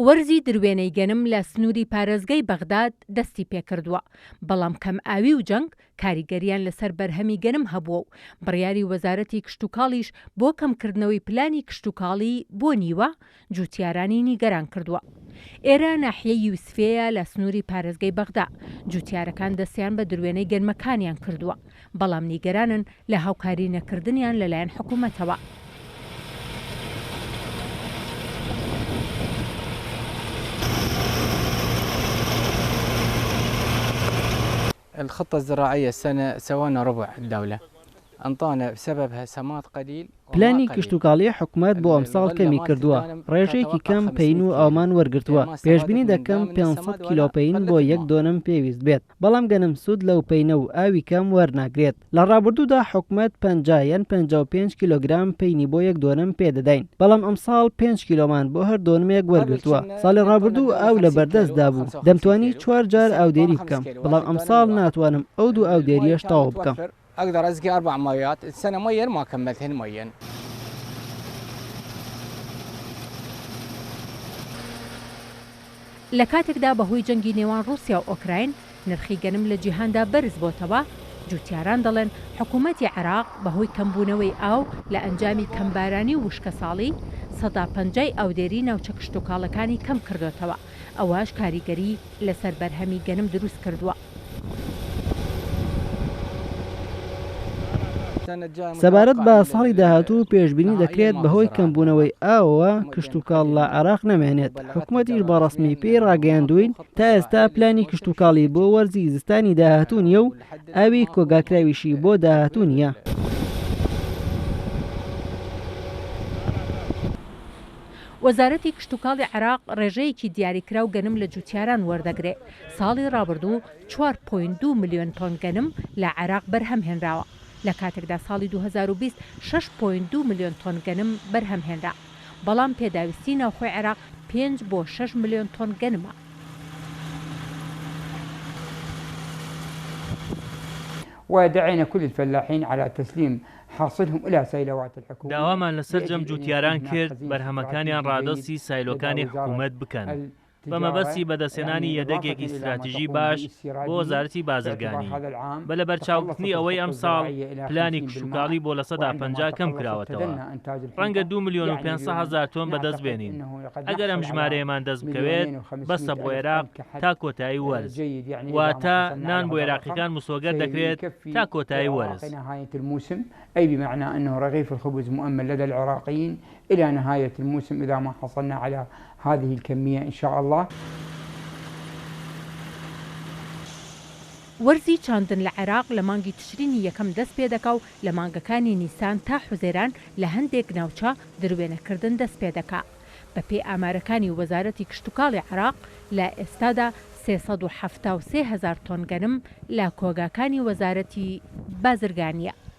وەرزی دروێنەی گەنم لە سنووری پارێزگای بەغداد دەستی پێکردووە، بەڵام کەمئاوی و جەنگ کاریگەرییان لەسەر بەرهەمی گەنم هەبووە و بڕیاری وەزارەتی کشتوکاڵیش بۆ کەمکردنەوەی پلانی کشتوکاڵی بۆ نیوە، جووتیارانی نیگەران کردووە. ئێرە ناحیەی یوسفیەیە لە سنووری پارێزگای بەغدا، جووتیارەکان دەستیان بە دروێنەی گەنمەکانیان کردووە، بەڵام نیگەرانن لە هاوکاری نەکردنیان لەلایەن حکومەتەوە. الخطة الزراعية السنة سوانا ربع الدولة انطانا بسببها سماد قليل پلانی کشتوکاڵی حکومەت بۆ ئەمساڵ کەمی کردووە، ڕێژەیەکی کەم پەین و ئاومان وەرگرتووە، پێشبینی دەکەم 500 کیلۆ پەین بۆ یەک دۆنم پێویست بێت، بەڵام گەنم سوود لەو پەینە و ئاوی کەم وەرناگرێت. لە ڕابردوودا حکومەت 50 یان 55 کیلۆگرام پەینی بۆ یەک دۆنم پێدەداین، بەڵام ئەمساڵ پێنج کیلۆمان بۆ هەر دۆنمێک وەرگرتووە. ساڵی ڕابردوو ئاو لە بەردەستدا بوو، دەمتوانی چوار جار ئاودێری بکەم، بەڵام ئەمساڵ ناتوانم ئەو دوو ئاودێرییەش تەواو بکەم. اقدر اسقي اربع ميات السنه ميا ما كملتهن ميا. لە کاتێکدا بەهۆی جەنگی نێوان ڕووسیا و ئۆکراین نرخی گەنم لە جیهاندا بەرز بۆتەوە، جووتیاران دەڵێن حکوومەتی عێراق بەهۆی کەمبوونەوەی ئاو لە ئەنجامی کەمبارانی و وشکەساڵی، سەدا پەنجای ئاودێری ناوچە کشتوکاڵەکانی کەم کردۆتەوە، ئەوەش کاریگەری لەسەر بەرهەمی گەنم دروست کردووە. سەبارەت بە ساڵی داهاتوو پێشبینی دەکرێت بەهۆی کەمبوونەوەی ئاوەوە کشتوکاڵ لە عێراق نەمێنێت، حکومەتیش بە ڕەسمی پێی ڕاگەیاندووین تا ئێستا پلانی کشتوکاڵی بۆ وەرزی زستانی داهاتوو نییە و ئاوی کۆگاکراویشی بۆ داهاتوو نییە. وەزارەتی کشتوکاڵی عێراق ڕێژەیەکی دیاریکراو گەنم لە جوتیاران وەردەگرێ، ساڵی ڕابردوو 4.2 ملیۆن تۆن گەنم لە عێراق بەرهەم هێنراوە، لە کاتێکدا ساڵی 2020 6.2 ملیۆن تۆن گەنم بەرهەم هێنرا، بەڵام پێداویستی ناوخۆی عێراق 5 بۆ 6 ملیۆن تۆن گەنمە. ودعينا كل الفلاحين على تسليم حاصلهم إلى سايلوات الحكومة. داوامان لە سەرجەم جوتیاران کرد بەرهەمەکانیان ڕادەستی سایلۆکانی حکومەت بکەن بە مەبەستی بەدەستهێنانی یەدەگێکی ستراتیژی باش بۆ وەزارەتی بازرگانی، بە لەبەرچاوگرتنی ئەوەی ئەمساڵ پلانی کشتوکاڵی بۆ 50% کەمکراوەتەوە، ڕەنگە 2 ملیۆن و 500 هەزار تۆن بەدەست بێنین، ئەگەر ئەم ژمارەیەمان دەست بکەوێت بەسە بۆ عێراق تا کۆتایی وەرز، واتە نان بۆ عێراقیەکان مسۆگەر دەکرێت تا کۆتایی وەرز. أي بمعنى أنه رغيف الخبز مؤمن لدى العراقيين إلى نهاية الموسم إذا ما حصلنا على هذه الكمية إن شاء الله. وەرزی چاندن لە عێراق لە مانگی تشرینی یەکەم دەست پێدەکا و لە مانگەکانی نیسان تا حوزەیران لە هەندێک ناوچە دروێنەکردن دەست پێدەکا. بەپێی ئامارەکانی وەزارەتی کشتوکاڵی عێراق لە ئێستادا 373 هەزار تۆن گەنم لە کۆگاکانی وەزارەتی بازرگانییە.